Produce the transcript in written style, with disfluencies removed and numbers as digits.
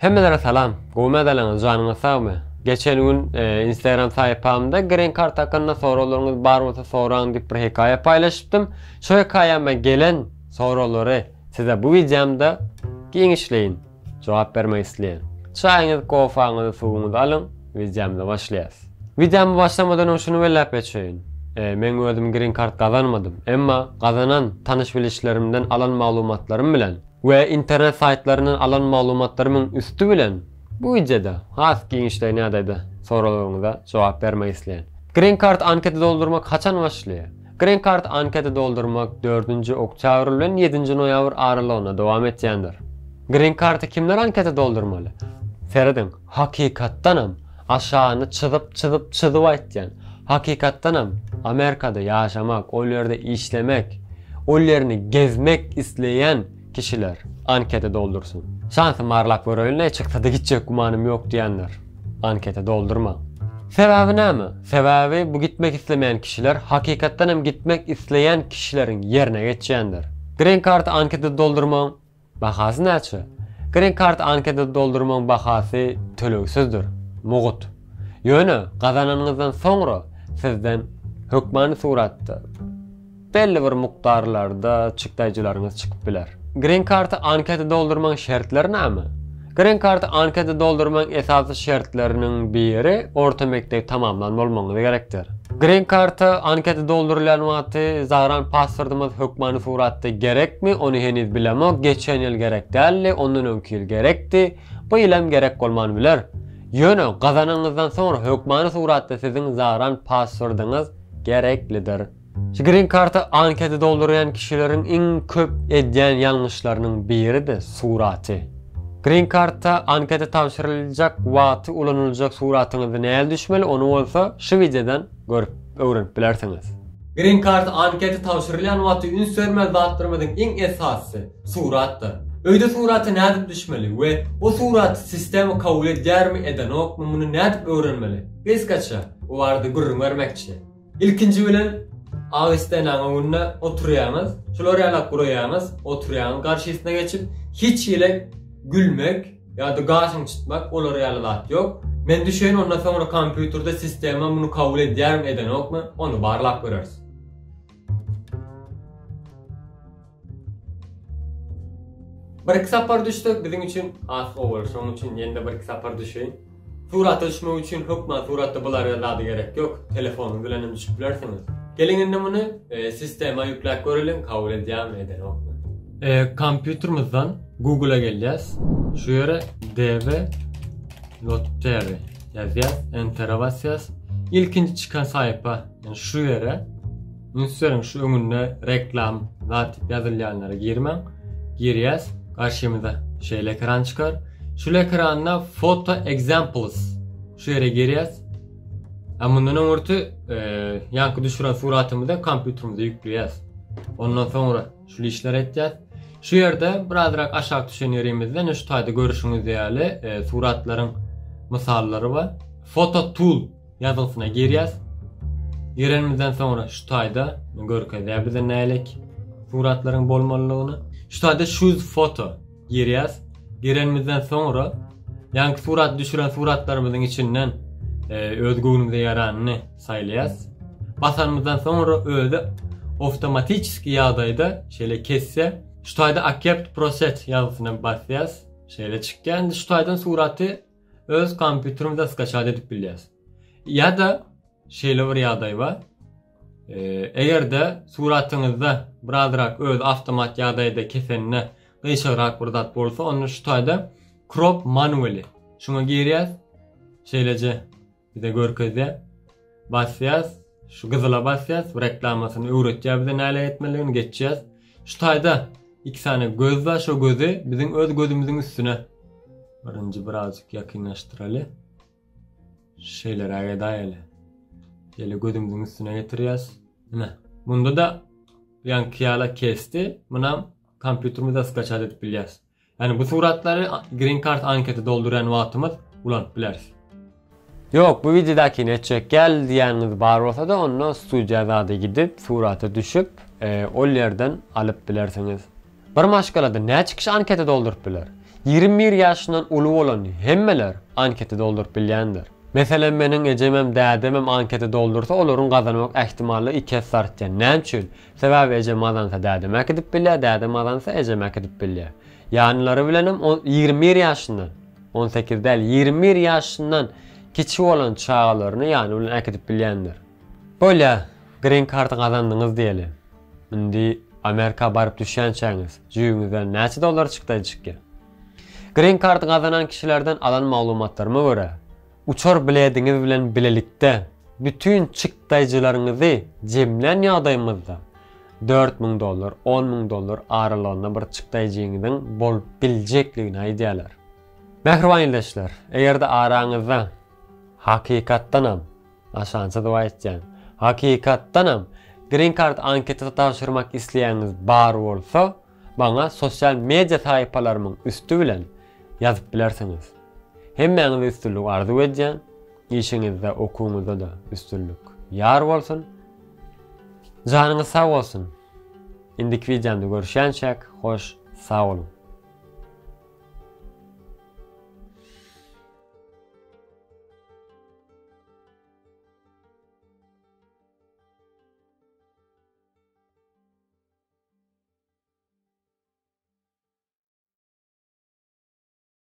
Hemmelere salam. Gowymy ýagdaýlaryňyz, janyňyz sagmy? Geçen gün Instagram sahypamda Green Card hakynda soraglaryňyz bar bolsa soraň diýip bir hekaýa paýlaşypdym. Şo hekaýama gelen soraglary size bu wideomda giňişleýin jogap bermek isleýän. Çaýyňyzy, kofaňyzy, suwuňyzy alyň, wideomyza başlaýas. Wideomy başlamadan öň şuny belläp geçeýin. Meň özüm Green Card gazanmadym. Emma gazanan tanyş-bilişlerimden alan maglumatlarym bilen we internet saýtlaryndan alan maglumatlarymyň üsti bilen bu wideoda has giňişleýin ýagdaýda soraglaryňyza jogap bermek isleýän. Green Card ankety doldurmak haçan başlaýar? Green Card ankety doldurmak dördünji oktýabr bilen ýedinji noýabr aralygynda dowam etýändir. Green Card-y kimler ankety doldurmaly? Serediň, hakykatdanam, aşagyny çyzyp, çyzyp, çyzyp aýtýan, hakykatdanam, Amerikada ýaşamak, ol ýerde işlemek, ol ýerini gezmek isleýän kişiler ankety doldursyn. Şansym barlap göreýin-le, çyksa-da gitjek gümanym ýok diýenler. Anketa doldurmaň. Sebäbi näme? Sebäbi bu gitmek islemeýän kişiler hakykatdan hem gitmek isleýän kişileriň ýerine geçýändir. Green Card anketa doldurmagyň bahasy näçe? Green Card anketa doldurmagyň bahasy tölegsizdir, mugt. Ýöne gazananyňyzdan soňra sizden hökmany suratda Belli bir mukdarlarda çykdaýjylaryňyz çykyp biler. Green Card-y anketa doldurmagyň şertleri näme? Green Card-y anketa doldurmagyň esasy şertleriniň biri orta mekdebi tamamlan bolmagyňyz gerekdir. Green Card-a anketa doldurylýan wagty zagran pasportymyz hökmany suratda gerekmi, ony heniz bilemok, geçen ýyl gerek däldi, ondan öňki ýyl gerekdi, bu ýyl hem gerek bolman biler. Ýöne gazananyňyzdan soňra hökmany suratda siziň zagran pasportyňyz gereklidir. Şu green karta anketa doldurýan kişileriň iň köp edýän ýalňyşlarynyň biri-de suraty. Green karta anketa tabşyryljak wagty ulanyljak suratyňyzy näl düşmeli ony bolsa şu wideodan görüp öwrenip bilersiňiz. Green karta anketa tabşyrylýan wagty üns bermeli zatlarymyzyň iň esasysy suratdyr. Öýde surata nädip düşmeli we o suraty sistema kabul edýärmi edenokmy muny nädip öwrenmeli? Gysgaça bu barada gürrüň bermekçi. Ilkinji bilen agy stenaň öňünde oturýaňyz, şular ýalak guraýaňyz, oturýaňyz garşysyna geçip, hiç hili gülmek ýa-da gaşyňy çytmak olar ýaly zat ýok. Men düşeýin ondan soňra kompýuterde sistema muny kabul edýärmi edenokmy ony barlap göreris. Bir-iki sapar düşsek biziň üçin has gowy bolar. Şonuň üçin ýene-de bir-iki sapar düşeýin. Surata düşmek üçin hökman suratda bular ýaly zady gerek ýok. Telefonyňyz bilen hem düşüp bilersiňiz. Geliň indi muny e, sistema ýükläp göreliň, kabul edýärmi, edenokmy. E, kompýuterimizden Google-a gelýäs. Şu ýere DV Lottery ýazýas, Enter-e basýas. Ilkinji çykan saýpa, ýani şu ýere Üns beriň şu öňünde reklam zat diýip ýazylýanlara girmäň. Girýäs, garşymyza şeýle ekran çykar. Şul ekranda foto examples şu ýere girýäs. A mundan öňürti e, ýaňky düşüren suratymyzy kompýuterimize ýükleýäs. Ondan soňra şul işleri etýäs. Şu ýerde birazrak aşak düşen ýerimizde şu taýda görüşüňiz ýaly e, suratlaryň mysallary bar. Foto tool Ýazgysyna girýäs. Girenimizden soňra şu taýda görkezýär bize nälik suratlaryň bolmalydygyny. Şu taýda choose photo girýäs. Girenimizden soňra ýaňky surat düşüren suratlarymyzyň içinden e, öz göwnümize ýaranyny saýlaýas. Basanymyzdan soňra özi awtomatiçeski ýagdaýda şeýle kesse şu taýda accept process ýazgysyna basýas. Şeýle çykýar. Indi şu taýdan suraty Öz kompýuterimizde skaçat edip bilýäs. Ýa-da şeýle bir ýagdaý bar. Eger-de suratyňyzda birazrak öz awtomat ýagdaýda kesende gyşagrak bir zat bolsa, onda şu taýda crop manually şuňa girýäs. Şeýleje bize görkezýär. Basýas, şu gyzyla basýas, reklamasyny öwretýär bize näle etmelidigini geçýäs. Şu taýda iki sany göz bar, şo gözi biziň öz gözümiziň üstüne birinji birazjyk ýakynlaşdyraly. Şeýleräk edäýeli. Şeýle gözümiziň üstüne getirýäs. Ine, munda-da ýaňky ýala kesdi. Munam kompýuterimizde skaçat edip bilýäs. Ýani bu suratlary Green Card anketi doldurýan wagtymyz ulanyp bileris. Ýok bu wideodakini etjek gel diýýäniňiz bar bolsada onda studiýa zada gidip surata düşüp ol ýerden alyp bilersiňiz. Bir maşgalada näçe kişi anketa dolduryp biler? 21 ýaşyndan uly bolan hemmeler anketi dolduryp bilýändir. Meselem meniň ejemem dädemem anketi doldursa olaryň gazanmak ähtimallygy iki esse artýar. Näme üçin? Sebäbi ejem gazansa dädem äkidip bilýär, dädem gazansa ejem äkidip bilýär. Ýanlary bilenem 21 ýaşyndan, 18 däl, 21 ýaşyndan kiçi bolan çagalaryny ýany bilen äkidip bilýändir. Bolýa, green karty gazandyňyz diýeli. Indi Amerika baryp düşýänçäňiz, jübüňizden näçe dollar çykdaýy çykýar? Green karty gazanan kişilerden alan maglumatlaryma görä, uçar bilediňiz bilen bilelikde bütin çykdaýjylaryňyzy jemlän ýagdaýymyzda 4000 dollar, 10000 dollar aralygynda bir çykdaýjyňyzyň bolup biljekligini aýdýarlar. Mähriban ildeşler, eger-de araňyzda hakykatdanam Aşança doga etýän. Hakykatdanam Green Card anketa tabşyrmak isleýäňiz bar bolsa, maňa sosial media sahypalarymyň üsti bilen ýazyp bilersiňiz. Hemmäňize üstünlik arzuw edýän, işiňizde, okuwyňyzda-da üstünlik ýar bolsun. Janyňyz sag bolsun. Indiki wideomda görüşýänçäk, hoş sag boluň.